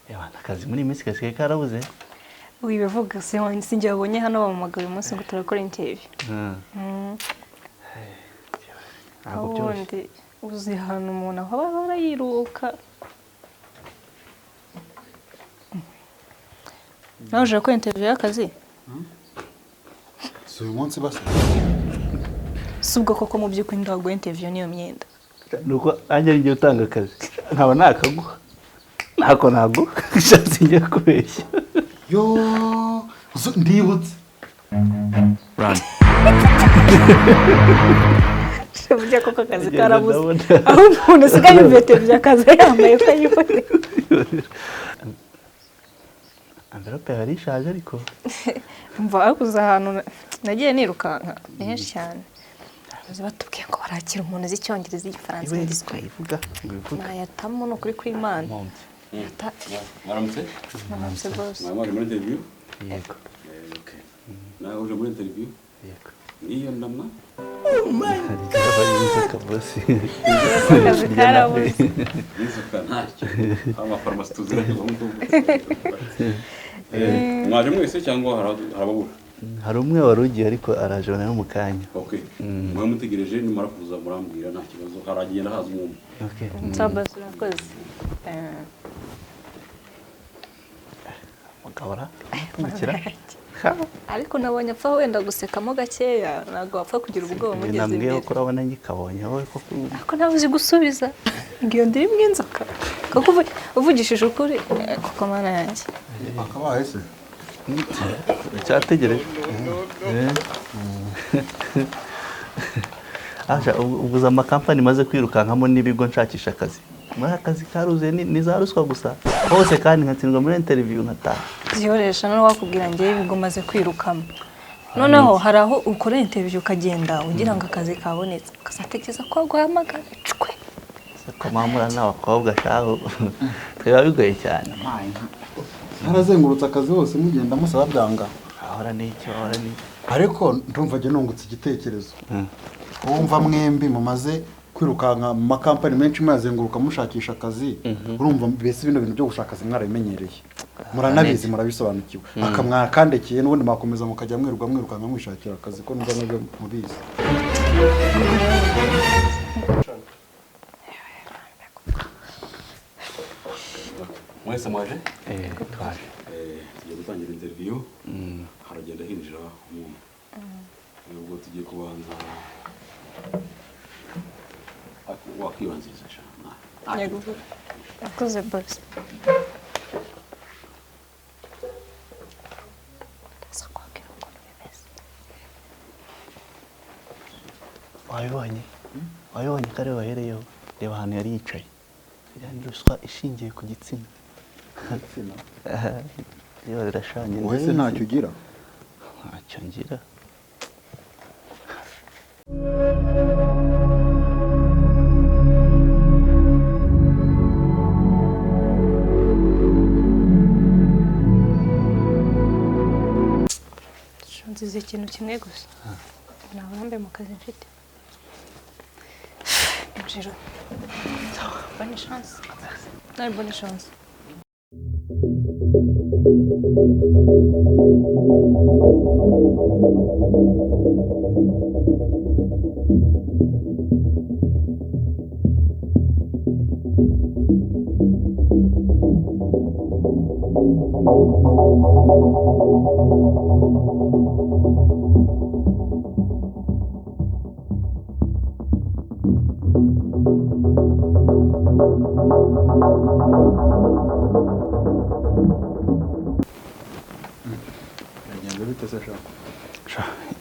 Akazi muri iyi minsi gasigaye karabuze. Wibivuga se sinjye wabonye hano bamuhamagaye uyu munsi ngo turakora interview. Ntabwo byoroshye. Ubundi uzi ahantu umuntu aho aba arayiruka. Nawe uje gukora interview y'akazi? Si uyu munsi basa. Si ubwo koko mu by'ukuri ndaguha interview n'iyo myenda. Nuko nanjye ari njye utanga akazi nkaba nakaguha ntako naguha ishatse njye kubeshya. Yo, ndibutse. Run. Burya koko akazi Ngenda karabuze. ndabona. Aho umuntu asigaye yumva interview akazi yambaye ko ayibone. Envelope yari ishaje ariko. Mva hakuze ahantu nagiye nirukanka ni henshi cyane. Batubwiye ngo barakira umuntu uzi Icyongereza, Igifaransa n'Igiswahili. Ivuga ngo ivuga. Nayatamo ni ukuri kw'Imana. Mwaramutse? Mwaramutse rwose. Mwari muri interview? Yego. Okay. Nawe uje muri interview? Yego. Niyo ndamwa? Oh my God. Akazi karabuze. Inzoka ntacyo. Amafarumasi tuziranye ubu ngubu. Mwaje mwese cyangwa hari ababura? Hari umwe wari ugiye ariko araje nawe mu kanya. Okay. Mwe mutegereje nimara kuza murambwira nta kibazo haragenda haza umuntu. Okay. Nsabasi urakoze. Mugabura mukira. Ariko nabonye apfa wenda gusekamo gakeya ntabwo wapfa kugira ubwoba mugeze imbere. Nambwiye ko urabona ngikabonye wowe koko. Ariko nawe uzi gusubiza. Ngiyo ndiri inzoka. Kuko uvugishije ukuri kuko mana yanjye. Akabaye se. Cyategereje. Aja ubuza amakampani maze kwirukankamo n'ibigo nshakisha akazi. Muri akazi karuze ni za ruswa gusa. Hose kandi nkatsindwa muri interview nkataha. Ziyoresha no wakubwira ngiye ibigo maze kwirukamo. Noneho hari aho ukora interview ukagenda ugira ngo akazi kabonetse ukazatekereza ko guhamagara cwe. Komamura n'abakobwa shaho. Tweba bigoye cyane. Narazengurutse akazi hose mugenda musaba byanga. Ahora n'icyo ahora n'icyo. Ariko ndumva nge nungutse igitekerezo. Wumva mwembi mumaze kwirukanka mu makampani menshi mwazenguruka mushakisha akazi, urumva mbese bino bintu byo gushaka akazi mwarabimenyereye. Muranabizi murabisobanukiwe. Akamwakandekeye n'ubundi mwakomeza mukajya mwiruka mwirukanka mwishakira akazi ko numva mwebwe mubizi. Mwese mwaje? Twaje. Tugiye gutangira interview. Haragenda hinjira umuntu. Ubwo tugiye kubanza wakwibanziriza cyane. Yego. Akoze boss. Wabibonye? Wabibonye kare wahereyeho. Reba ahantu yari yicaye. Iriya ni ruswa ishingiye ku gitsina. Reba rirashanye. Wowe se ntacyo ugira? Ntacyo ngira. Nzize ikintu kimwe gusa. Nta burambe mu kazi mfite. Injira. Bonne chance. Nawe bonne chance.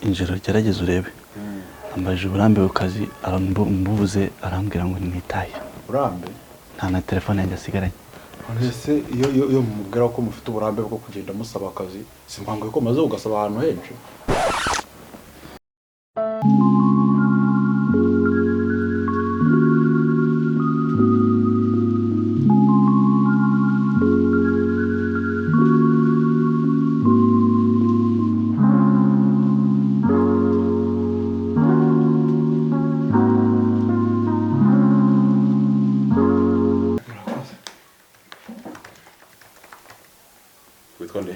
Injira gerageza urebe. Ambaje uburambe ku kazi arambubuze arambwira ngo nitaye. Uburambe? Nta na telefone yanjye asigaranye. Ese iyo iyo mubwira ko mufite uburambe bwo kugenda musaba akazi, simpanguye ko maze ugasaba ahantu henshi. Witwa nde?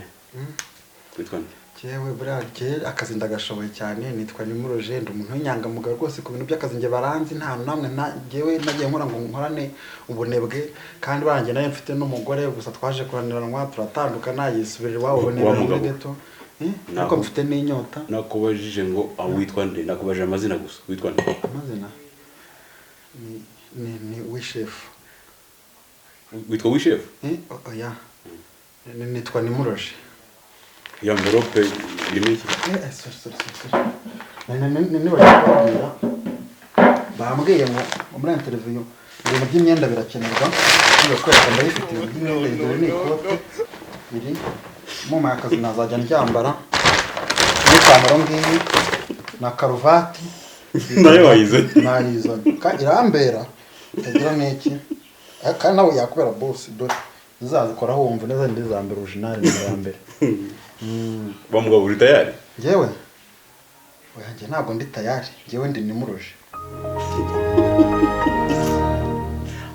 Witwa nde? Jewe buriya je akazi ndagashoboye cyane, nitwa Nimuroje, ndi umuntu w'inyangamugayo rwose ku bintu by'akazi njye baranzi, nta namwe jewe nagiye nkora ngo nkorane ubunebwe, kandi barangiye nayo mfite n'umugore, gusa twaje kuraniranwa turatandukana, yisubirira iwabo ubunebwe muri ghetto. Ariko mfite n'inyota. Nakubajije ngo witwa nde? Nakubajije amazina gusa. Witwa nde? Amazina ni Wishefu. Witwa Wishefu? Oya. Nitwa Nimuroje. Ya envelope irimo iki? Sorry. Nibagiwe kubabwira. Bambwiye ngo muri interview ibintu by'imyenda birakenerwa. Ngiye kwereka ndayifite ibintu by'imyenda, dore ni ikote iri mu akazi nazajya ndyambara n'ipantaro ngiyi na karuvati. Nayo wayizanye? Nayizanye. Irambera itagira n'iki. Kandi nawe yakubera boss, dore uzazikoraho wumva neza, ndi za mbere original ni za mbere. Bamugabo uri tayari? Njyewe? Oya, njye ntabwo ndi tayari. Njyewe ndi Nimuroje.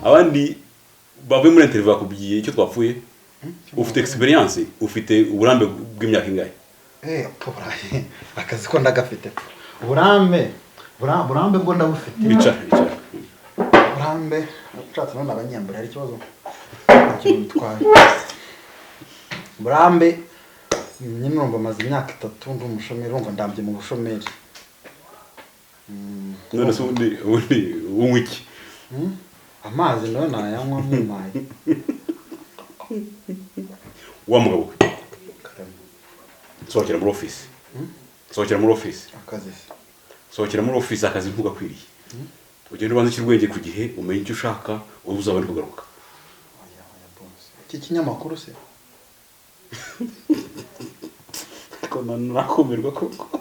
Abandi bavuye muri interview bakubwiye icyo twapfuye? Ufite experience, ufite uburambe bw'imyaka ingahe? Akazi ko ndagafite. Uburambe, burambe bwo ndabufite. Bicara. Burambe, ushatse none abanyambura hari ikibazo. Ntitwaye. Burambe nyine urumva maze imyaka 3 ndi umushomeri, urumva ndambye mu bushomeri. None se ubundi unywa iki? Amazi nayo nayanywa mumaye. Wa mugabo we. Sohokera muri office. Sohokera muri office. Akazi se. Sohokera muri office, akazi ntugakwiriye. Ugende ubanze ushyire ubwenge ku gihe, umenye icyo ushaka, uzabone kugaruka. Oya boss. Iki kinyamakuru se? Ko nanakumirwa koko.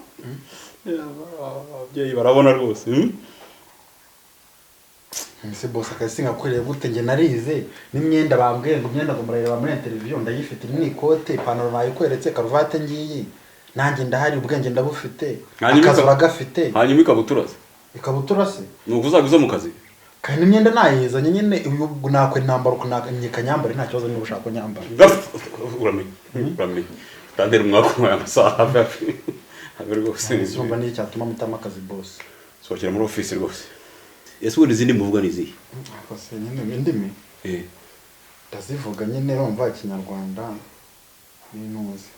Ababyeyi barabona rwose. Ese boss akazi singakwiriye gute? Nge narize n'imyenda bambwiye ngo imyenda ngo murareba muri interview ndayifite, ni ikote, ipantaro nayikweretse, karuvate ngiyi. Nanjye ndahari, ubwenge ndabufite, akazi uragafite. Hanyuma ikabutura se? Ikabutura se? Nuko uzaguza mu kazi. Kandi imyenda nayizanye nyine, uyu nakwe nambara ukunaka nyambare, nta kibazo niba ushaka nyambara. Uramenye. Tandera umwaka wa amasaha hafi. Habe rwose. Urumva ni icyatuma mutama akazi boss. Sohokera muri office rwose. Ese ubundi izindi muvuga ni izihe? Akose nyine indimi. Ndazivuga nyine urumva Ikinyarwanda n'intuzi.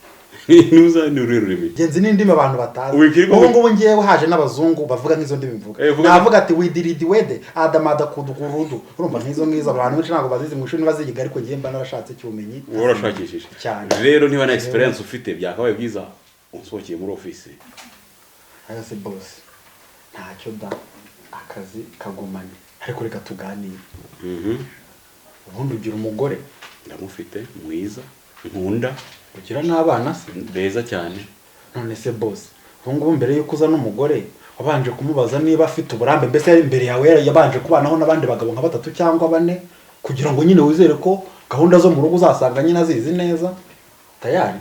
Ntuza ni ururimi. Genzi n'indimi abantu batazi. Ubu ngubu ngiye haje n'abazungu bavuga nk'izo ndimi mvuga. Navuga ati widiridi wede adamada kudukurudu. Urumva nk'izo ngizo abantu benshi ntabwo bazizi mu ishuri baziga, ariko ngiye mba narashatse cyumenyi. Wowe urashakishije. Cyane. Rero niba na experience ufite byakabaye byiza unsohokeye muri office. Aya se boss. Ntacyo da. Akazi kagumane. Ariko reka tuganire. Ubundi ugira umugore? Ndamufite, mwiza, nkunda. Ugira n'abana se? Beza cyane. None se boss, ubu ngubu mbere yuko uza n'umugore wabanje kumubaza niba afite uburambe, mbese yari imbere yawe yabanje kubanaho n'abandi bagabo nka 3 cyangwa 4 kugira ngo nyine wizere ko gahunda zo mu rugo uzasanga nyine azizi neza? Tayari?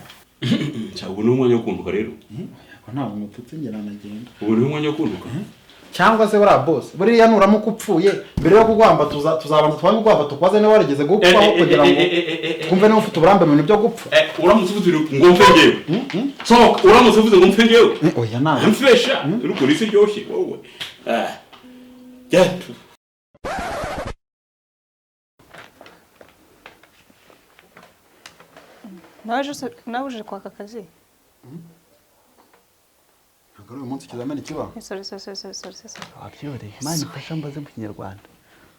Cyangwa ni umwanya wo kuntuka rero? Ntabwo mututse ngira nagenda. Ubu ni umwanya wo kuntuka? Cyangwa se buriya boss, buriya nuramuka upfuye mbere yo kugwamba tuzabanza twange kugwamba tukwaze niba warigeze gupfaho kugira ngo twumve niba ufite uburambe mu bintu byo gupfa. Uramutse uvuze ngo mfe ngewe. Sohoka, uramutse uvuze ngo mfe ngewe. Oya nawe. Mfesha, uri isi iryoshye wowe. Nawe uje kwaka akazi? Ntabwo ari uyu munsi ikizamini kiba? Sorry. Wabyore, Imana ifasha mbaze mu Kinyarwanda.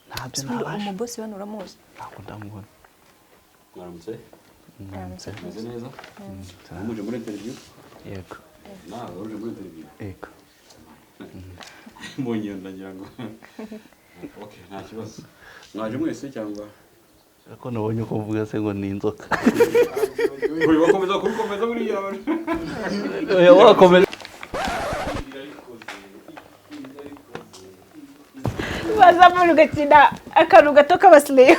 Ntabyo nabasha. Umubosi hano uramuzi? Ntabwo ndamubona. Mwaramutse? Mwaramutse. Meze neza? Muje muri interview? Yego. Nawe uje muri interview? Yego. Mbonye ndagira ngo. Okay, nta kibazo. Mwaje mwese cyangwa? Ariko nabonye uko mvuga se ngo ni inzoka. Uri wakomeza kubikomeza buriya. Oya wakomeza. Bazamura ugakina akantu gato k'abasileyi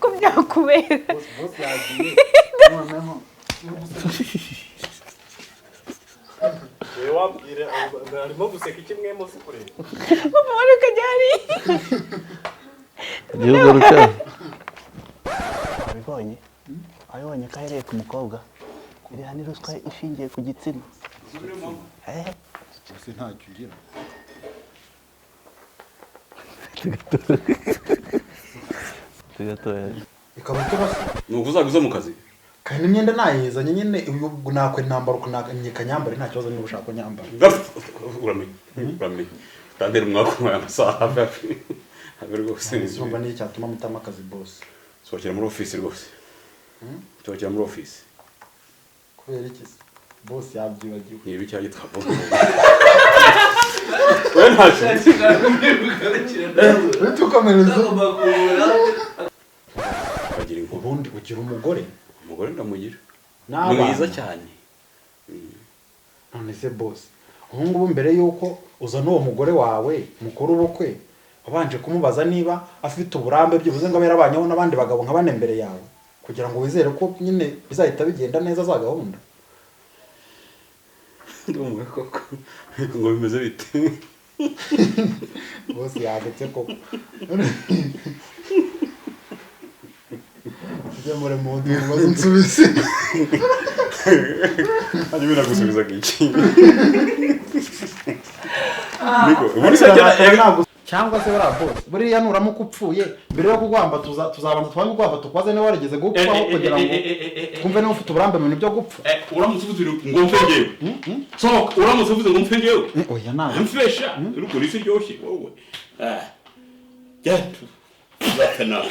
ko byakubera. Wabwire arimo guseka iki mwe muzi kureba. Mama wari ukajya hariya. Igihugu ruca. Wabibonye? Wabibonye ko ahereye ku mukobwa? Iriya ni ruswa ishingiye ku gitsina. Eh, Ese ntacyo ugira? Tugatoya. Ikabutura se? Ni ukuzaguza mu kazi. Kandi imyenda nayizanye nyine, uyu nakwe nambara uku nyambare, nta kibazo niba ushaka ko nyambara. Uramenye, uramenye utantera umwaku aya masaha, hafi hafi habe rwose. Urumva niyo cyatuma mutama akazi, boss? Sohokera muri ofisi rwose, sohokera muri ofisi. Kubera iki se? Boss yabyibagiwe. Ni ibi cyangwa twavuga we ntacyo. Uhita ukomereza. Bagira inkuru. Ubundi ugira umugore? Umugore ndamugira. N'abana? Mwiza cyane. None se boss, ubu ngubu mbere y'uko uzana uwo mugore wawe mukora ubukwe, wabanje kumubaza niba afite uburambe, byibuze ngo abe yarabanyeho n'abandi bagabo nka bane mbere yawe, kugira ngo wizere ko nyine bizahita bigenda neza za gahunda? Ndumva koko, ariko ngo bimeze bite? Boss yagutse koko. Tujye muri mu nzu nsubize. Hanyuma nagusubizaga iki? Niko ubundi se cyane. Cyangwa se buriya boss, buriya nuramuka upfuye, mbere yo kuguhamba tuzabanza twange guhamba, tukubaze niba warigeze gupfaho, kugira ngo twumve niba ufite uburambe mu bintu byo gupfa. Uramutse uvuze ngo mfe ngewe, sohoka. Uramutse uvuze ngo mfe ngewe. Oya, ntabwo. Mfesha uri kuri isi iryoshye wowe. Ah, genda uzapfa nawe.